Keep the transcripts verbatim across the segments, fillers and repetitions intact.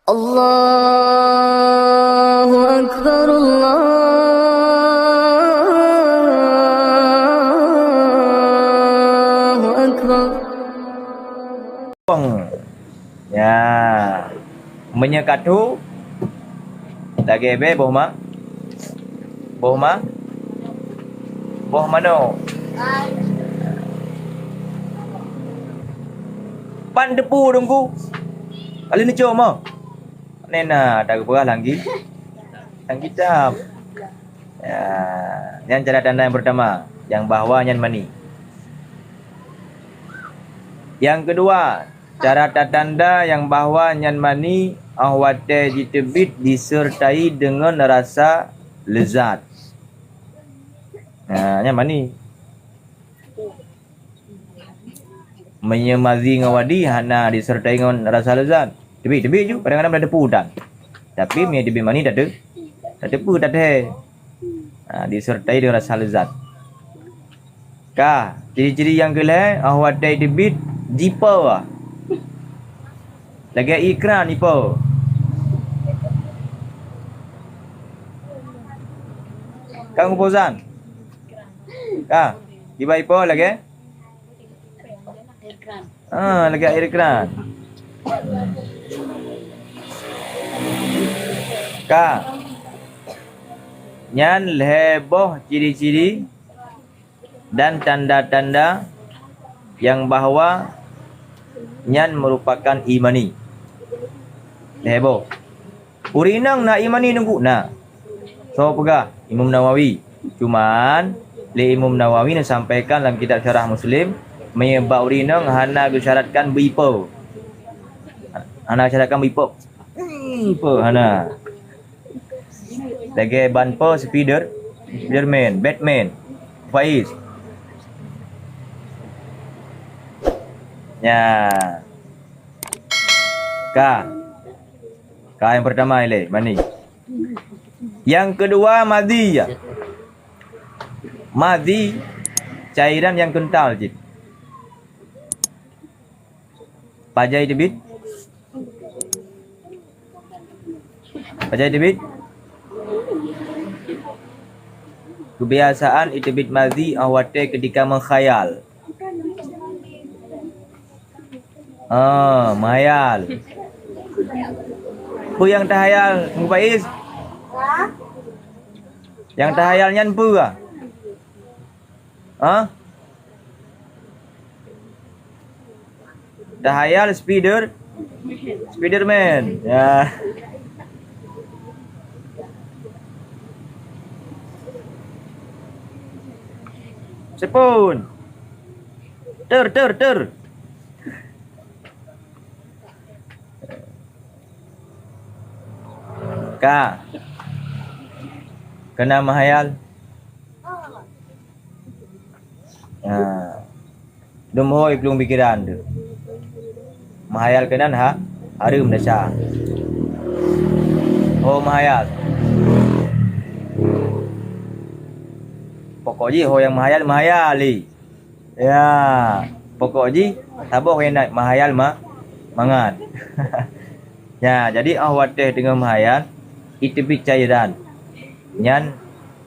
Allahu Akbar, Allahu Akbar. Ya. Meunyoe ka tho, lagèe bèe boh ma-, boh ma-, boh manok. Pan teupeu Teungku. Kali neucok ma. Nena, dah geupeugah lam ki-, lam kitab. Ya, nyan cara tanda nyang peurtama, nyang bahwa nyan mani. Nyang keudua, cara tatanda nyang bahwa nyan mani, 'oh watèe jiteubiet diseurtai deungon rasa leuzat. Nah, nyan mani. Meunyoe mazi ngon wadi hana diseurtai ngon rasa leuzat, teubiet-teubiet ju, kadang-kadang dah teupeu tan. Tapi meunyoe teubiet mani dah teu-, dah teupeu dah teuhèe. Ha, diseurtai deungon rasa leuzat. Ka, ciri-ciri nyang keulhèe, 'oh watèe teubiet jipo. Lagèe ikran ipo. Ka ngupozan. Ka, kiban ipo lagèe? Ah, lagèe air keran. Ka. Nyan lhèe boh ciri-ciri dan tanda-tanda nyang bahwa nyan meurupakan ie mani. Lhèe boh. Ureueng inong na ie mani Teungku? Na. Soe peugah? Imam Nawawi. Cuman, lé Imam Nawawi neusampaikan lam kitab Syarah Muslim, meunyoe bak ureueng inong hana geusyaratkan beuipo. Hana geusyaratkan beuipo. Ipo hana. Lagèe ban po Spider-, Spiderman, Batman, Faiz. Ya. Ka. Ka nyang peurtama ilèe, mani. Nyang keudua, madhi, ya. Madhi, cairan nyang keuntal cit. Pajan teubiet? Pajan teubiet? Keubiasaan iteubiet madhi 'oh watèe keutika meukhayal. Ah, meuhayal. Peue nyang teuhayal, Teungku Faiz? Nyang teuhayal nyan peue? Ha? Teuhayal Spider-, Spiderman. Ya. Seupôt. Ter, ter, ter. Ka. Keunan meuhayal. Ha. Dum hôi plueng pikeran tu. Meuhayal keunan ha, hareuem desya. Ho meuhayal. Pokok jih ho nyang meuhayal, meuhayal lé. Ya, pokok jih saboh keunan meuhayal ma-, mangat. Ya, jadi 'oh watèe teungoh meuhayal, iteubiet cairan. Nyan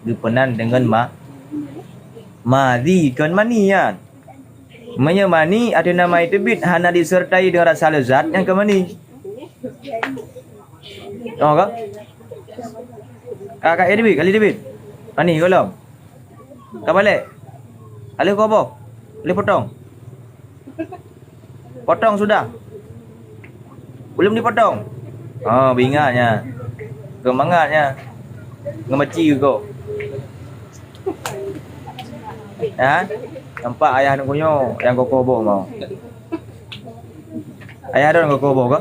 geupeunan deungon ma-, madhi kon mani nyan. Meunyoe mani ateueh nama iteubiet hana diseurtai deungon rasa leuzat, nyan kon mani. Oh, ka? Ka, ka, eh, teubiet, ka lheueh teubiet. Mani, gohlom. Ka balek. Ka lheueh koboh. Ka lheueh potong. Potong sudah. Belum dipotong. Oh, beuingat nyan. Keu mangat nyan. Ngon maci keu ko. Ha? Nampak ayah aneuk nyoe nyang kokoh boh mau. Ayah droen kokoh boh ka?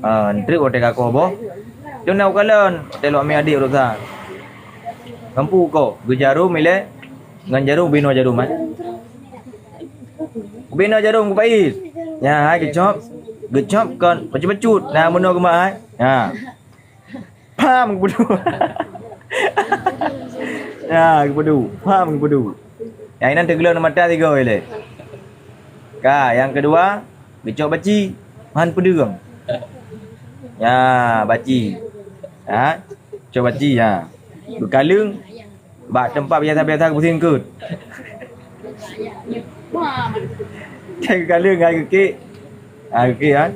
Ha, treuk watèe ka koh boh. Dum na ukalon, watèe lôn amé adék urosan. Mampu ko, geujarum ilèe, ngon jarum, binoe jarum, eh. Binoe jarum keu Faiz. Nyan hai geucop, geucop kon bacut-bacut. Nah, bunoe geumah hai. Ha. Pam geupeudua. Ya, geupeudua. Pam geupeudua. Nyang inan teugeulong mata sigoe ilèe. Ka, nyang keudua, geucok baci, man peudeueng. Ya, baci. Ha? Cok baci, ha. Geukaleueng bak teumpat biasa-biasa geupeusieng keut. Kan geukaleueng, ha, geukek. Ha, geukek, ha.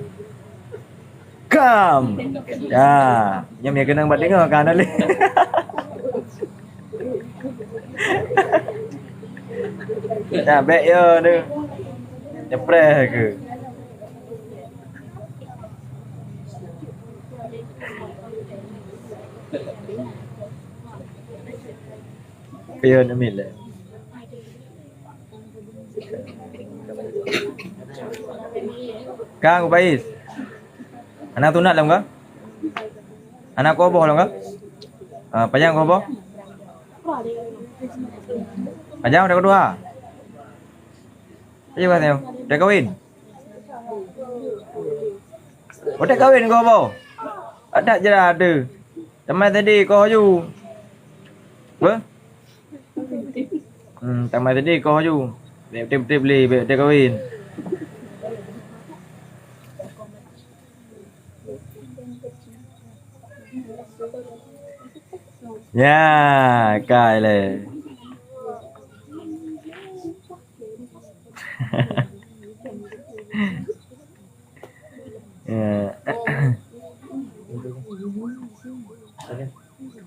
Kam. Ya, nyan meunyo keunong bak teungoh ka na lé. Nah, bèk yo tu. Nyepreh ke? Pion Emil, eh. Kang Ubais. Hana tunat lom kah? Hana kuboh lom kah? Ah, pajan kuboh? Pajan udah kedua. Ayo kah tengok. Udah kawin. Udah kawin kuboh. Ada je dah ada. Teman tadi kau ju. Apa? Hmm, tamah tadi kau ju. Bèk beutôi-beutôi beli, bèk beutôi kawin. Ya, kai lé. Ya.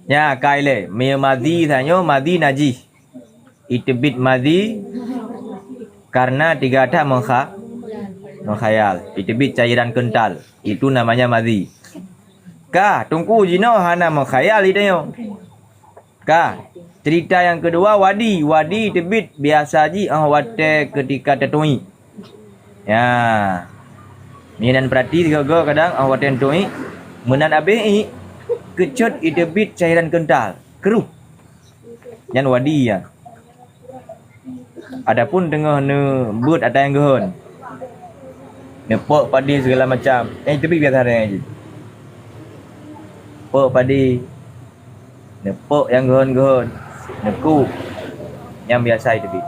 Ya, kai lé. Meunyoe madhi tanyoe, madhi najih. Iteubiet madhi karena tiga that mengkha-, mengkhayal. Iteubiet cairan kental. Itu namanya madhi. Ka, teungku jinoe hana mengkhayal itanyoe. Ka, cerita nyang keudua wadi. Wadi teubiet biasa jih óh watèe keutika tatuék. Ya. Nyan peurati sigoe-goe kadang óh watèe tatuék. Meunan abéh iék, keucot iteubiet cairan kental. Keruh. Nyan wadi nyan. Adapun teungoh neubeuet ata nyang geuhon, neupok padi segala macam, nyan teubiet biasa nyan jih. Pok padi, neupok nyang geuhon-geuhon, neukuk, nyan biasa teubiet.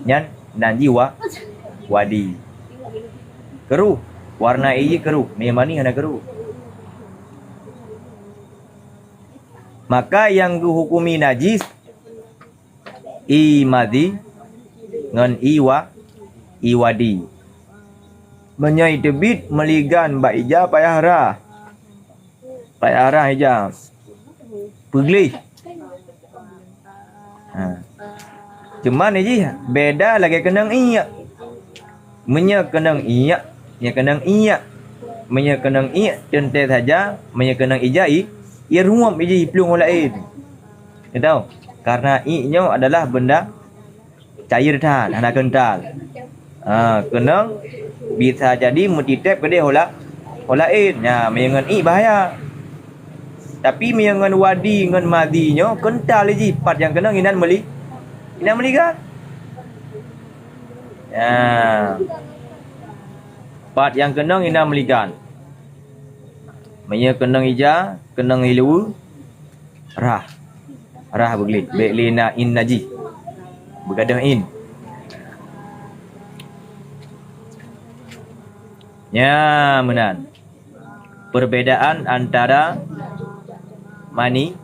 Nyan nan jih wa-, wadi. Keruh, warna ié jih keruh, meunyo mani hana keruh. Maka nyang geuhukumi najis, ié madhi ngon ié wa-, ié wadi. Meunyoe iteubiet meuligan bak ija payah rhah. Payah rhah ija. Peugleh. Ha. Cuman jih beda lagèe keunong iék. Meunyoe keunong iék, nyoe keunong iék. Meunyoe keunong iék, teuntèe saja, meunyoe keunong ija, i, ié ruweueb jih iplueng ho laén. Tau? Karena iék nyoe adalah benda cair that, hana kental. Ha, keunong bisa jadi meutitép keudéh ho la-, ho laén. Nyan, meunyoe ngon iék bahaya. Tapi meunyoe ngon wadi, ngon madhi nyoe kental jih, pat nyang keunong inan meuli-, inan meuligan. Ya. Pat nyang keunong inan meuligan. Meunyoe keunong ija, keunong ileue, rhah. Rhah beugleh, bèk lé na in najih. Beugadôh in. Nyan meunan. Perbedaan antara mani,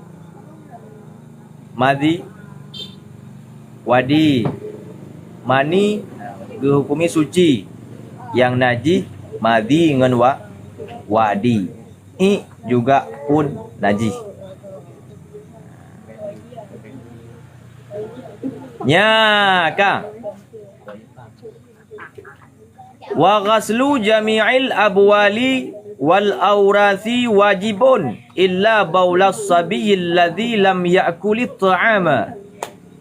madhi, wadi. Mani geuhukumi suci, nyang najih madhi ngon wa-, wadi. Iék juga pun najih. Nya ka. Wa ghaslu jami'il abwali wal aurasi wajibun illa baulas sabiyil ladzi lam ya'kulit ta'ama,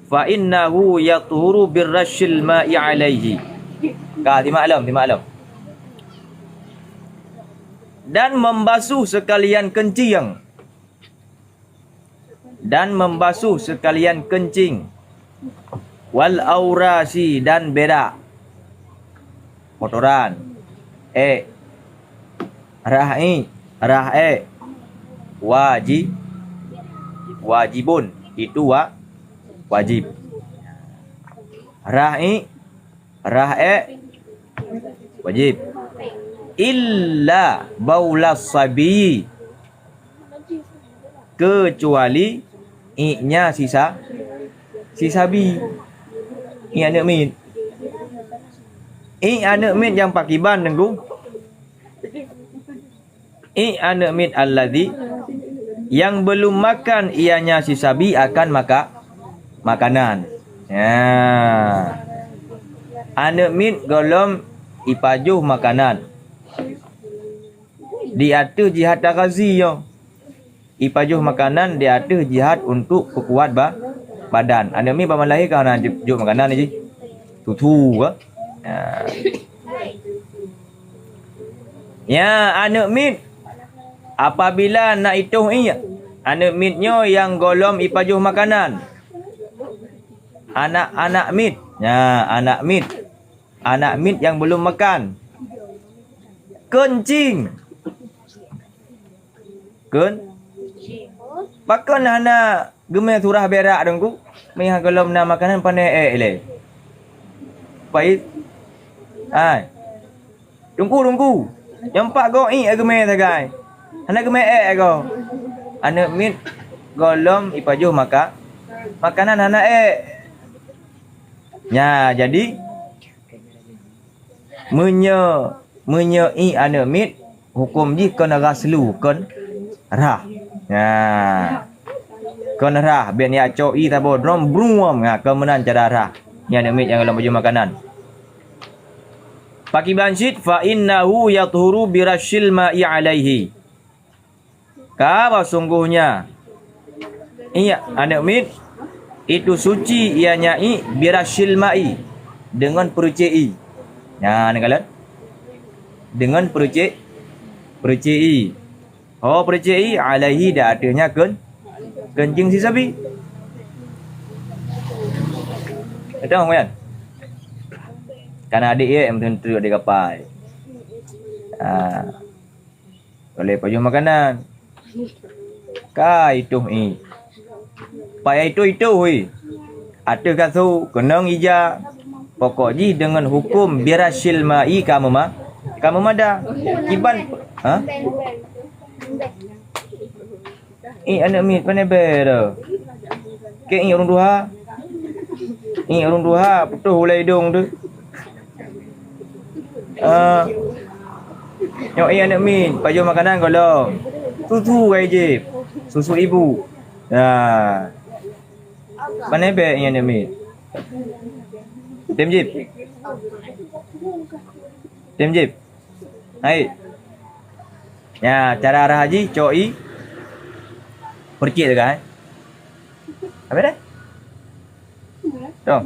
fa innahu yathuru birrasyil ma'i alaihi. Ka, simak lom, simak lom. Dan membasuh sekalian kencing. Dan membasuh sekalian kencing. Wal aurasi, dan berak. Kotoran. Ék. Rhah iék, rhah ék. Waji-, wajibun. Itu wa-, wajib. Rhah iék, rhah ék, wajib. Illa baulas sabi, keucuali iéknya sisa, sisabi. Iék aneuëk miet. Iék aneuëk miet nyang pakiban, Teungku? Iék aneuëk miet alladzi, yang belum makan ianya si sabi akan maka-, makanan. Ya. Aneuëk miet gohlom ipajoh makanan. Di ateueh jihad taghazi nyoe. Ipajoh makanan di ateueh jihad untuk peukuat ba-, badan. Aneuëk miet ban lahé ka hana jeuet, jeuet makanan jih. Tutu ka. Ya. Ya, aneuëk miet, apabila na itoh iék, aneuëk miet nyoe nyang gohlom ipajoh makanan. Anak-anak miet. Ya, anak miet. Anak miet nyang belum makan. Keuncing. Kon? Pakon hana geumé surah berak, Teungku? Meuhana gohlom na makanan, pane ék lé. Pait. Hai. Teungku, Teungku. Nyang pat goe iék geumé sagai. Hana geumé ék goe. Aneuëk miet gohlom ipajoh maka-, makanan hana ék. Nya, jadi, Meunyoe, meunyoe iék aneuëk miet, huköm jih kon ghaslu, kon rhah. Nah. Kon rhah, bék nyan cok ié saboh drom, bruem, nah, kon meunan cara rhah. Iék aneuëk miet nyang gohlom pajoh makanan. Pakiban cit, fa innahu yathuru birasyil ma'i alaihi. Ka bahwa sungguhnya iék aneuëk miet itu suci ianya iék birasyil ma'i, deungon peurucék ié. Nyan kalon. Deungon peurucék, peurucék ié. Ho peurucék ié, alaihi, di ateueh nyan kon, keuncing si sabi. Beutôi, kan? Kana adék iék meuteun treuk di kapai. Ah. Oleh pajoh makanan. Ka itoh ié. Payah itoh-itoh ié. Ateueh kasô, keunong ija. Pokok jih deungon huköm birasyil ma'i ka meuma-, ka meumada. Kiban, ha? Iék aneuëk miet, pane bèe tu. Keu iék ureuëng tuha. Iék ureuëng tuha, putôh ulèe idong tu. Ah. Nyoe iék aneuëk miet, pajoh makanan gohlom. Susu ka ijép. Susu ibu. Nah. Pane bèe iék aneuëk miet. Tem jép. Tem jép. Hai. Nya, cara rhah jih, cok ié. Peurucék teuka, eh. Habis dah? Toh.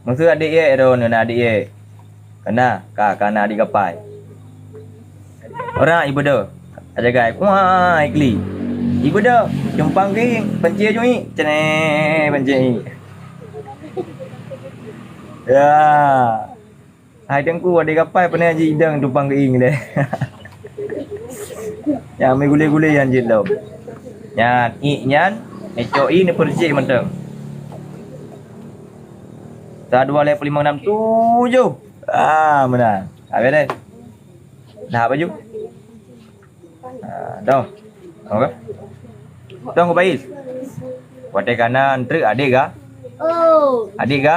Meusu adék iék, droeneuh na adék iék. Kana, ka, kana di kapai. Ora ié beudôh. Ajagai, wah, ikli. Ié beudôh, cumpang keuieng, peuncé ujong ié. Ceneh, peuncé ié. Ya. Hai Teungku, adék kapai peureulèe jidong tumpang keuieng lé. Nyang meugulé-gulé nyan jeuet lom. Nyan, iék nyan, neucok ié neupeurucék mantong. Sa, dua, lhèe, plôh, limong, nam, tujoh. Ah, meunan. Habis deh. Nah, baju. Ah, dong. Oke. Dong, Bais. Watèe kana treuk adék ka? Oh. Adék ka?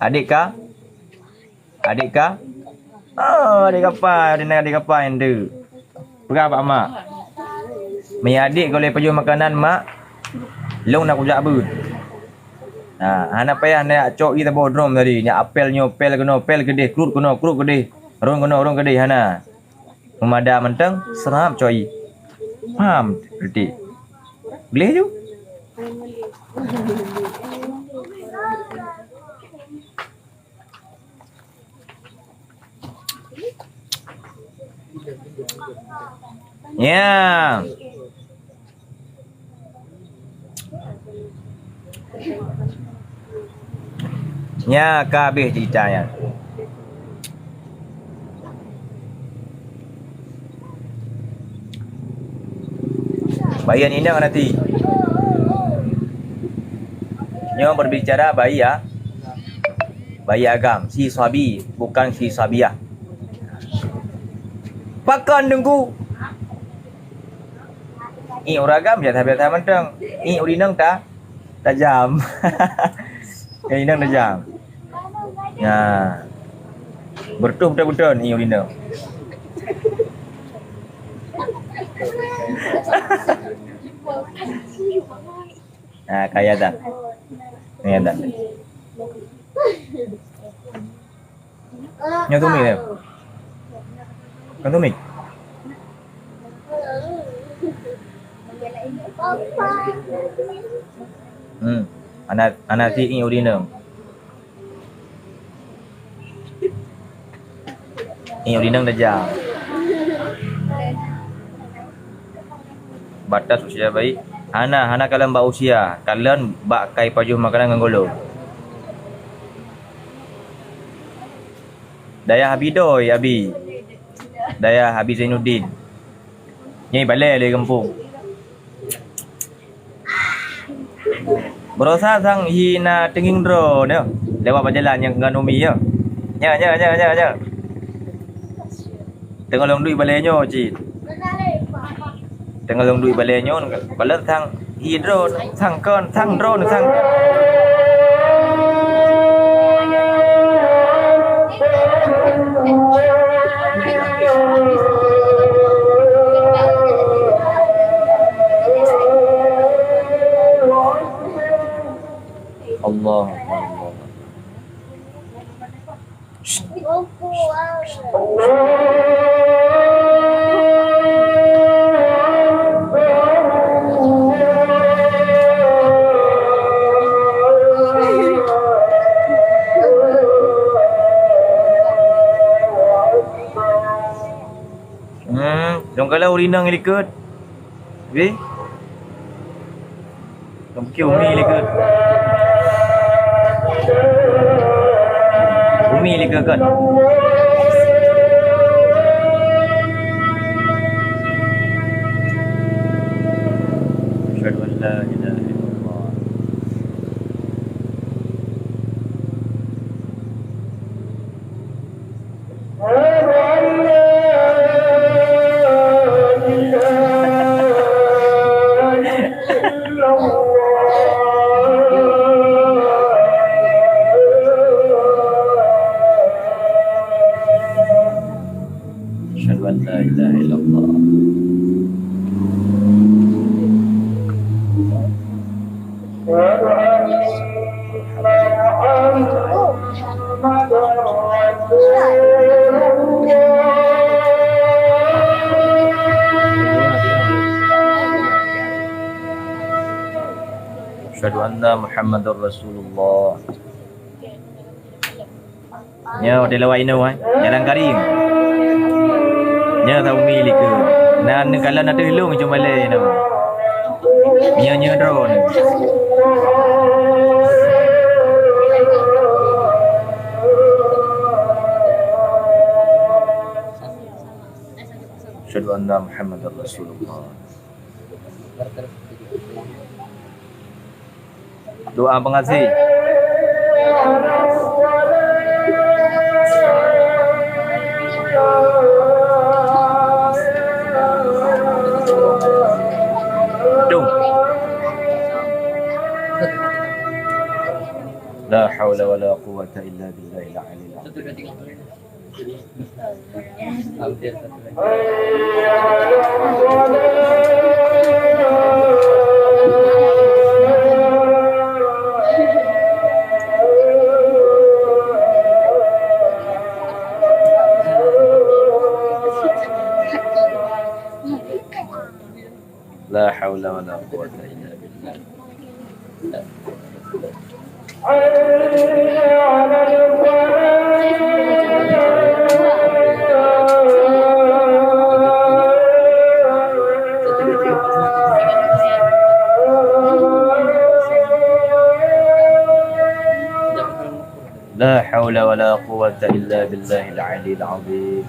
Adék ka? Adék ka? Oh, adék kapai, adék na adék kapai nyan tu. Peugah bak mak. Meunyo adék ka lheueh pajoh makanan mak, lôn na kujak beuet. Ha, hana payah neujak cok ié saboh drom tadi. Nyak apel nyoe, pel keunoe, pel keudeh, krut keunoe, krut keudeh, rhon keunoe, rhon keudeh, hana. Meumada mantong, seurap cok ié. Paham, Retik? Gleh ju? Ya. Nya ka habéh ceurita nyan. Bayi inong nanti. Nyoe berbicara bayi, ya. Bayi agam, si sabi, bukan si sabiah. Pakon Teungku? Iék ureueng agam biasa-biasa mantong. Iék ureueng inong ta-, tajam. Iék inong tajam. Nah. Beureutoh beutôi-beutôi iék ureueng inong. Ah, kaya dah. Kaya dah. Nyoe tumi dia. Kan tumi. Hmm. Anak, anak si iék ureueng inong. Iék ureueng inong tajam. Batas usia bayi. Hana, hana kalon bak usia, kalon bak kai pajoh makanan ngon gohlom. Dayah Abi Doi, Abi. Dayah Abi Zainuddin. Nyoe balée lé gampông. Baroesa sang hi na teungieng droeneuh lewat bak jalan nyang ngon umi nyoe. Nyoe, nyoe, nyoe, nyoe, nyoe. Teungoh lôn duek balée nyoe cit. Teungoh lôn duek balée nyoe, kalon sang hi droeneuh, sang kon, sang droeneuh, sang. Allahu Akbar. Hmm, lôn kalon ureueng inong likot. Weh. Lôn piké umi likot. Umi likot kan? Asyhadu an la ilaha illallah. Asyhadu an la ilaha illallah. Asyhadu anna Muhammadar Rasulullah. Nyoe watée lawai inoe, eh. Jalan Karim. Nyoe sa umi likot. Nan neukalon ateueh lôn cuma lé inoe. Nyoe, nyoe droeneuh. Asyhadu anna Muhammadar Rasulullah. Doa pengasih. Dong. La haula wala quwwata illa billahil aliyil azim. La haula wala quwwata illa billah. La haula wala quwwata illa billahil aliyil azim.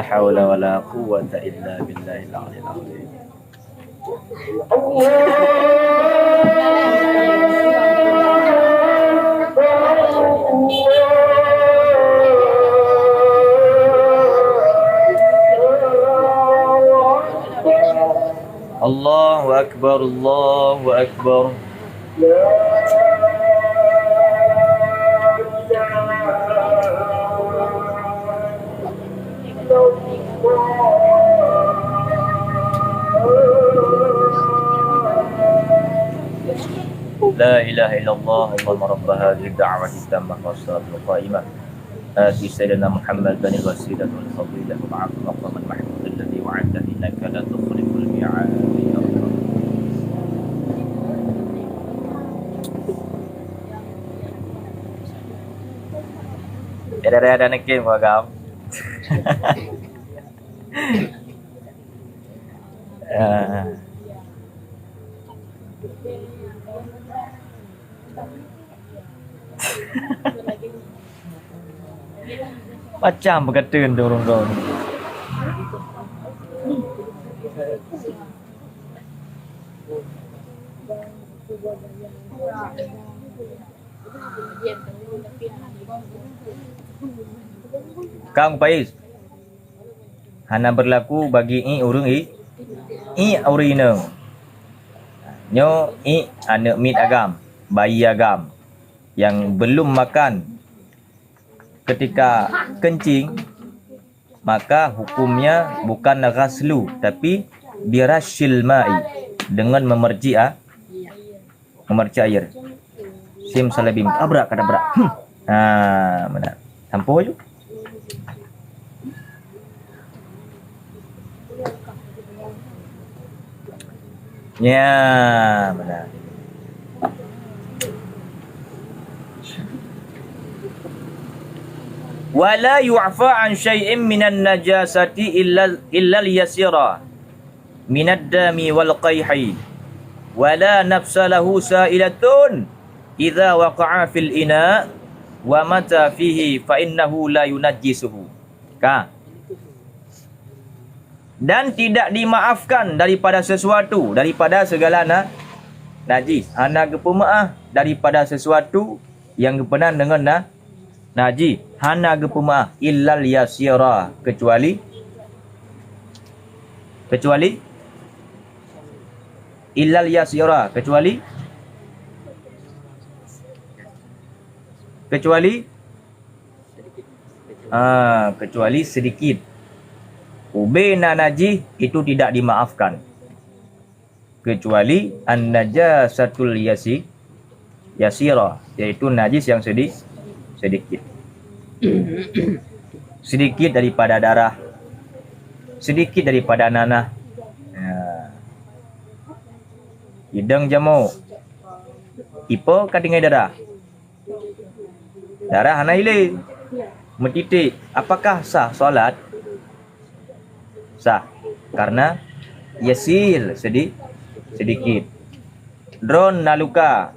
haula wala quwwata illa billahil aliyil azim. Allahu akbar, Allahu akbar. La ilaha illallah, Allahumma rabb hadhihi da'wati tammah was salatil qa'imah. Ati sayyidina Muhammadan al-wasilah wal fadilah wab'athu maqaman mahmudan alladzi wa'adtah innaka la tukhliful mi'ad. Ya Rabb. Ada, ada, ada nekim kau agam. Ah. Macam beukateueng tu ureueng droe. Kang Faiz. Hana berlaku bagi iek ureueng i-, iek ureueng inong. Nyoe iek aneuk miet agam, bayi agam nyang belum makan ketika kencing, maka hukumnya bukan ghaslu, tapi birasyil ma'i, dengan memercik a-, memercik air. Sim salabim, abrak kadabrak. Hmm. Ha, mana? Sampoe ju. Ya, mana? Wala yu'fa an syai'in minan najasati illa, illal yasira minad dami wal qaihi, wala nafsa lahu sa'ilatun idza waqa'a fil ina wa mata fihi fa innahu la yunajjisuhu. Ka. Dan tidak dimaafkan daripada sesuatu, daripada segala na-, najis. Hana geupeumeu'ah daripada sesuatu nyang geupeunan deungon na-, najih, hana geupeumeu'ah, illal yasira, kecuali, kecuali, illal yasira, kecuali, kecuali, ah, kecuali sedikit. Ubé na najih, itu tidak dimaafkan. Kecuali an-najasatul yasi-, yasira, yaitu najis yang sedi-, sedikit. Sedikit daripada darah, sedikit daripada nanah. Ya. Idong jamok. Ipo ka tinggai darah. Darah hana ilé. Meutitik. Apakah sah salat? Sah. Karena yasir, sedi-, sedikit. Droen na luka.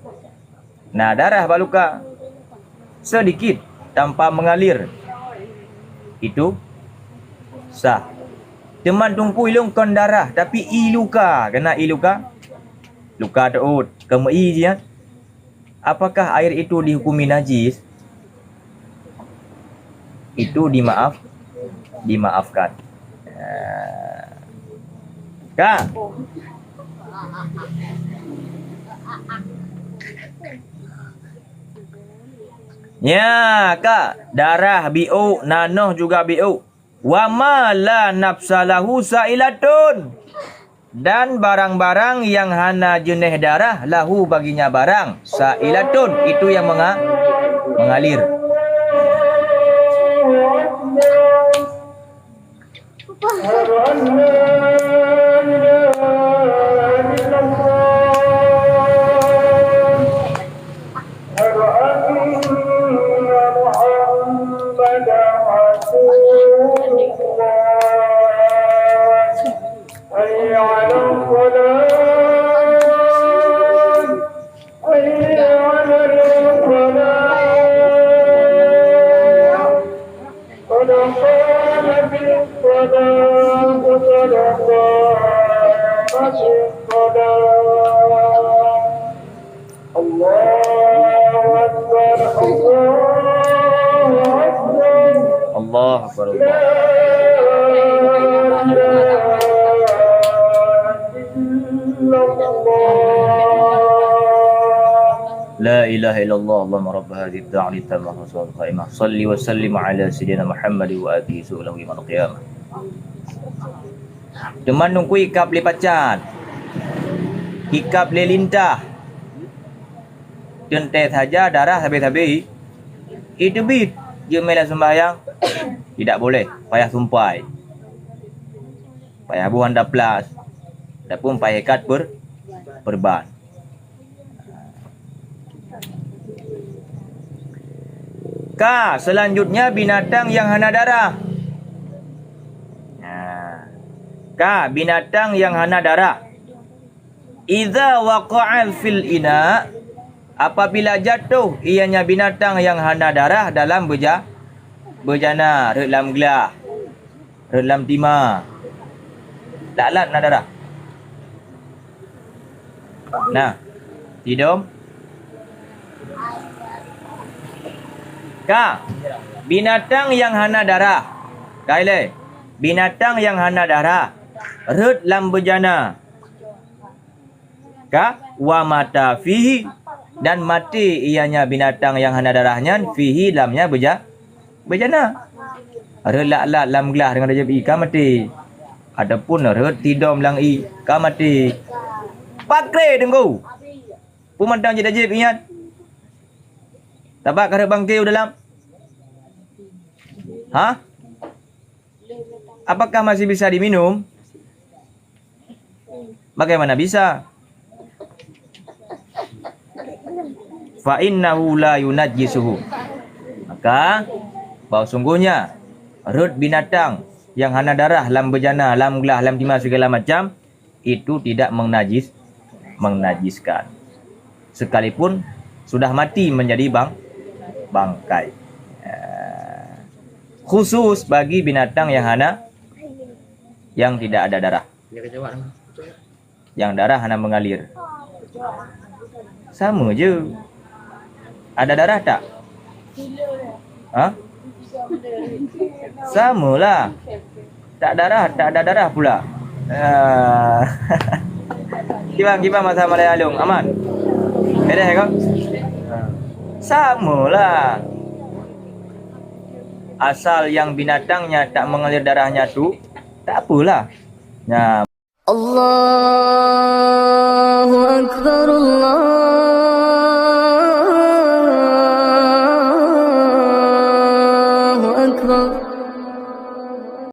Na darah bak luka. Sedikit tanpa mengalir. Itu sah. Teuma teungku ilôn kon darah, tapi ie luka. Keunan ie luka? Luka teuôt. Keumeu ie jih, ya. Apakah air itu dihukumi najis? Itu dimaaf, dimaafkan. Nah. Ka? Ya, ka. Darah biôk, nanoh juga biôk. Wa ma la nafsa lahu sa'ilatun. Dan barang-barang yang hana jeuneh darah, lahu, baginya barang, sa'ilatun, itu yang menga-, mengalir. حي على الصلاة. حي على الفلاح. قد قامت الصلاة. Allahu Akbar, Allah. La ilaha illallah, Allahumma rabb hadzihid da'watit tammah wassalatu qoshimaah. Shalli wa sallim ala sayyidina Muhammad wa alihi wa sahbihi yaumil qiyamah. Teuma nungkui kab lé pacat, ikab lé lintah. Teuntée saja darah sabe-sabe iteubiet, jeuet meulah seumbahyang, tidak boleh, payah sumpai. Payah boh handaplas, ataupun payah ikat per-, perban. Ka, selanjutnya binatang yang hana darah. Nah, ka, binatang yang hana darah. Idza waqa'a fil ina, apabila jatuh ianya binatang yang hana darah dalam beja-, bejana, rhot lam glah, rhot lam tima. Lat-lat na darah. Nah, tidom. Ka, binatang yang hana darah. Ka ilée, binatang yang hana darah rhot lam bejana. Ka, wa mata fihi, dan maté ianya binatang yang hana darah nyan, fihi, lamnya beja-, bejana. Rhot lat-lat lam glah deungon tajép ié ka maté. Ataupun rhot tidom lam ié ka maté. Pakre teungku. Peue mantong jeuet tajép ié nyan? Taba ka rhot bangke u dalam? Ha? Apakah masih bisa diminum? Bagaimana bisa? Fa innahu la yunajjisuhu. Maka, bahwa sungguhnya rhot binatang yang hana darah lam bejana, lam glah, lam tima segala macam, itu tidak menajis, menajiskan. Sekalipun sudah mati menjadi bang-, bangkai. Ya. Khusus bagi binatang yang hana, yang tidak ada darah. Yang darah hana mengalir. Sama je. Ada darah tak? Ha? Samalah. Tak darah, tak ada darah pula. Ah. Kiban, kiban masa Malaya Along, aman? Beres ke? Ha. Samalah. Asal yang binatangnya tak mengalir darahnya tu, tak apalah. Nah. Allahu Akbar.